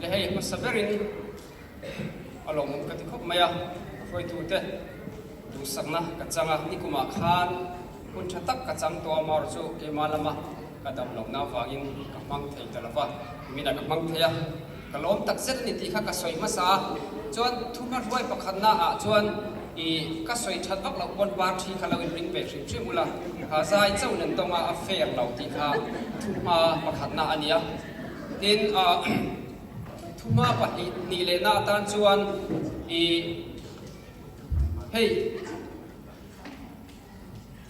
Le hei hmasa berin a lawmawm ka ti khawp mai a, hruaitute duhsakna ka chang a, nikumah khan hun tha tak ka chang tawh a, marawh chu keimah lama ka dam lohna avangin ka hmang thei ta lo va, niminah ka hmang thei a, ka lawm tak zet a ni tih kha ka sawi hmasa a, chuan thuhmahruai pakhatna ah chuan ih ka sawi that vak loh pawn parthi kha lo inring ve hrim hrim ula, kha zai chauh nen tawnga a fair lo tih kha thuhma pakhatna a ni a. Tin, thuhma pahnih hnih lehna atan chuan i hei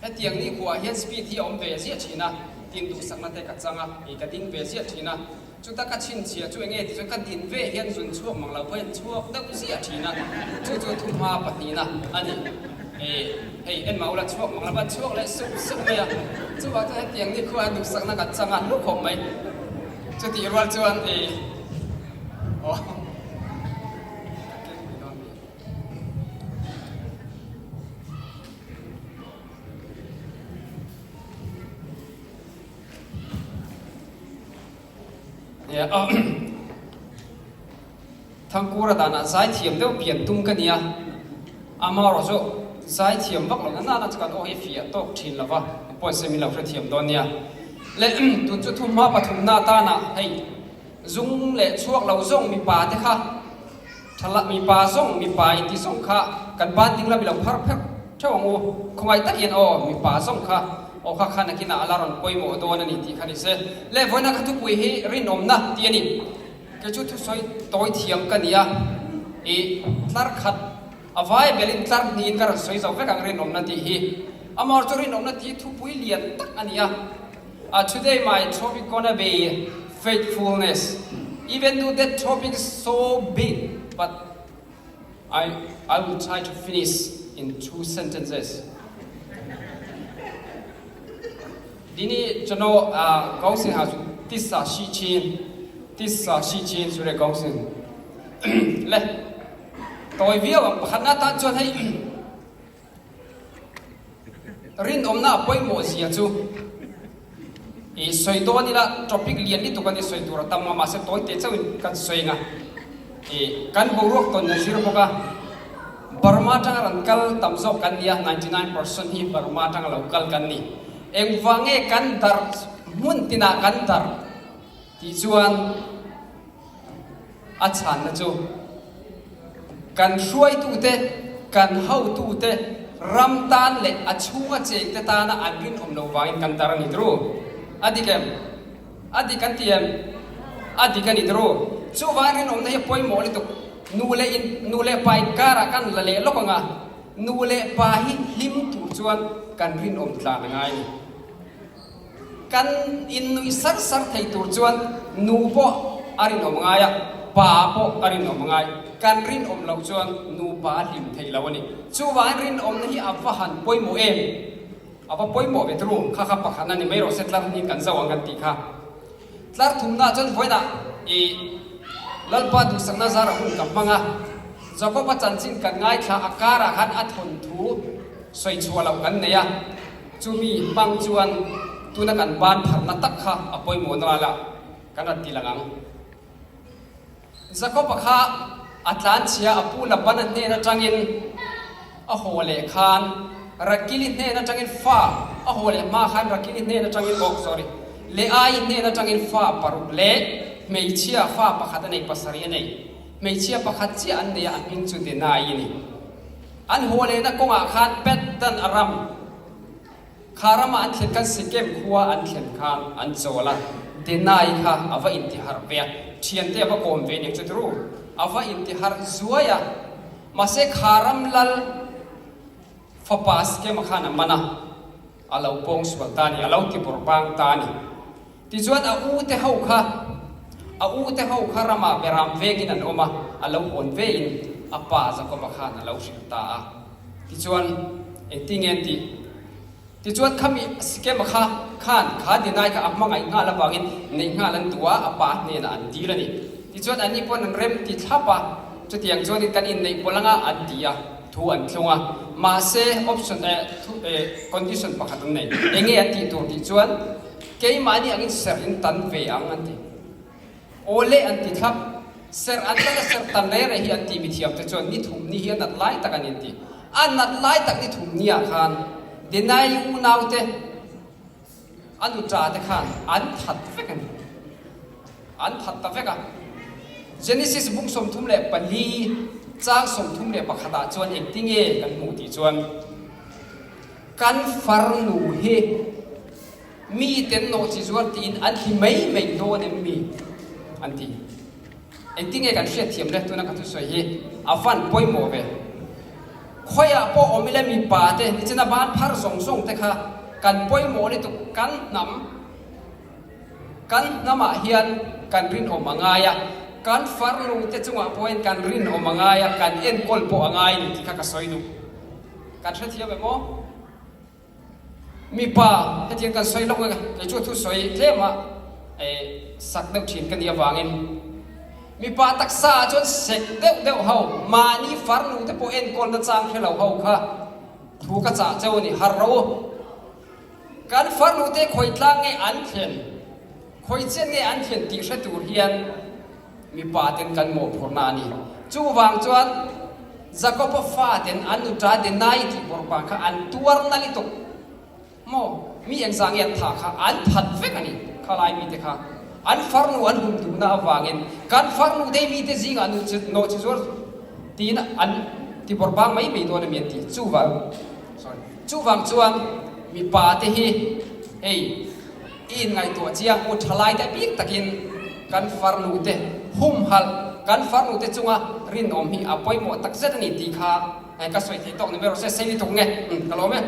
hetiang ni khuah hian speed hi a awm ve ziah thin a, tin duhsakna te ka chang a, i ka ding ve ziah thin a, chuta ka chhinchhiah chu enge tih chuan ka din ve hian zun chhuak mang lo pawh hian chhuak deuh ziah thin a, chu chu thuhma pahnihna a ni. Hei en mah ula chhuak mang lova chhuak leh sup sup mai a, chuvang chuan hetiang ni khuaa duhsakna kan chang a hlu khawp mai. Chutih rual chuan i aw ka keng pui dawn mi. Nia Thangkura danah zaithiam deuh pian tum ka nia, amaherawh chu zaithiam vak lo nana chu kan aw hi fiah tawk thin lo va, pawisa min lo hrethiam dawn nia. Le tun chu thumhma pathumna atana hei zung leh chhuak lo zawng mipa te kha thala mipa zawng mipa inti zawng kha kan ban ding lam i lo phar pherh theuh ang u, khawngaih takin aw mipa zawng kha aw kha kha nakinah a la rawn pawimawh dawn a ni tih kha ni se. Le vawiina ka thupui hi rinawmna tih a ni. Kei chu thusawi tawi thiam ka ni a, i tlar khat a vai belin tlar hnihin ka rawn sawi zo vek ang rinawmna tih hi. Amah chu rinawmna tih hi thupui lian tak a ni a, Today my topic gonna be faithfulness. Even though that topic is so big, but I I will try to finish in two sentences. ဒီနေ့ကျွန်တော်အာခေါင်းစဉ်ဟာဆိုတစ္ဆာရှိခြင်းတစ္ဆာရှိခြင်းဆိုတဲ့ခေါင်းစဉ်လဲတော်ဗီယပခနာတန်ချွန်ဟဲrin awmna a pawimawh zia chu i sawi dawn ila topic lian lutuk a ni sawi tur a tam a mahse tawi te chauhin kan sawi ang a i kan boruak tawn a zir bawk a Burma atanga rawn kal tam zawk kan ni a 99% hi Burma atanga lo kal kan ni engvang nge kan darh hmun tinah kan darh tih chuan A chhanna chu kan hruaitute, kan hotute, ram tan leh a chhunga chengte tana an rinawm lo vangin kan dar a ni tru. A dik em? A dik an ti em? A dik a ni tru. Chuvang rinawmna hi a pawimawh lutuk. Nu leh in, nu leh pa inkarah kan la leh lawk ang a, nu leh pa hi hlim tur chuan kan rinawm tlan a ngai a ni. Kan innuih sar sar thei tur chuan nu pawh a rinawm ngai a, pa pawh a rinawm ngai. Kan rinawm loh chuan nupa a hlim thei lo a ni. Chuvangin rinawmna hi a va han pawimawh em? A va pawimawh ve turu. Kha kha pakhatna ni mai rawh se, tlar hnih kan zo ang kan tih kha. Tlar thumna chuan vawiinah i Lalpa duhsakna zara hun ka hmang a, Jakob-a chanchin kan ngaithla a karah khan a thawnthu sawi chhuah loh kan nei a. Chumi hmang chuan tuna kan ban pharna tak kha a pawimawh nal a, kan rawn ti lang ang. Jakob-a kha a tlanchhia a pu Labana hnen atangin a haw leh khan Rakili hnen atangin fa a haw leh hma khan Rakili hnen atangin oh sorry Leai hnen atangin fa paruk leh hmeichhia fa pakhat a nei pasarih a nei. Hmeichhia pakhat chiah an nei a, a hming chu Denai a ni. An haw lehna kawngah khan Paddan Aram kha rama an thlen khan Sekem khua an thlen khan an chawl a, Denai kha a va intiharh ve a, thiante a va kawm ve aniang chu turu, a va intiharh zuai a, mahse kha ram lal fapa Sekema khan a man a, a lo pawng sual ta a ni, a lo tibawrh bang ta a ni. Tichuan a u te ho kha, a u te ho kha ramah beram vengin an awm a, a lo hawn vein a pa Jakoba khan a lo hrilh ta a. Tichuan, engtin nge an tih? Tichuan khami Sikema kha khan kha Dinai kha a hmangaih nghal avangin neih nghal an duh a, a pa hnenah an dil a ni. Tichuan anni pawn an rem ti thlap a, chutiang chuanin kan inneih pawlh anga an ti a, thu an thlung a. Mahse option eh thu eh condition pakhat an nei. Enge an tih tur tih chuan, Keimahni angin serh in tan ve ang an ti. Aw le an ti thlap. Serh an tan a serh tan reng reng hi an ti mithiam te chuan ni thum ni hi a nat lai tak a ni an ti. A nat lai tak ni thum ni ah khan Denai unau te a nuṭa te khan an that vek a ni. An that ta vek a. Genesis bung 34 chang 31 ah chuan engtinge kan hmuh tih chuan kan farnu hi Mi ten nawhchi zuar tiin an hli mai mai dawn em mi? an ti. Engtinge kan hriatthiam le tuna ka thusawi hi a van pawimawh ve. Khawiah pawh awm ila mipa te nichina ban phar zawng zawng te kha kan pawimawh lutuk kan hnam kan hnamah hian kan rinawm a ngai a, kan farnu te chungah pawhin kan rinawm a ngai a, kan enkawl pawh a ngai a ni tih kha ka sawi duh. Kan hrethiam em aw? Mipa, hetiang kan sawi lawk ang, kei chu thu sawi tlem a sak deuh thin ka nih avangin mipa taksa ah chuan sek deuh deuh ho, mahni farnu te pawh enkawlna chang hre lo ho kha thu ka chah cheu a ni, har ro u. Kan farnu te khawi tlang nge an thlen, khawi chian nge an thlen tih hre tur hian Mipa ten kan mawhphurhna a ni. Chuvang chuan Jakob-a fa ten an nuṭa Denai tih bawrhbang kha an tuar na lutuk maw? Mi engzah nge an thah kha? An that vek a ni khalai mite kha. An farnu an hum duhna avangin kan farnu dei mite zingah nawhchi zuar tiin an ti bawrhbang mai mai dawn a mi an ti. Chuvang sorry chuvang chuan mipa te hi hei I inngaihtuah chiang u thalai te bik takin kan farnu te humhalh, kan farnu te chunga rinawm hi a pawimawh takzet a ni tih kha ka sawi thei tawk ni ber rawh se, sei lutuk nge? Ka lawm e.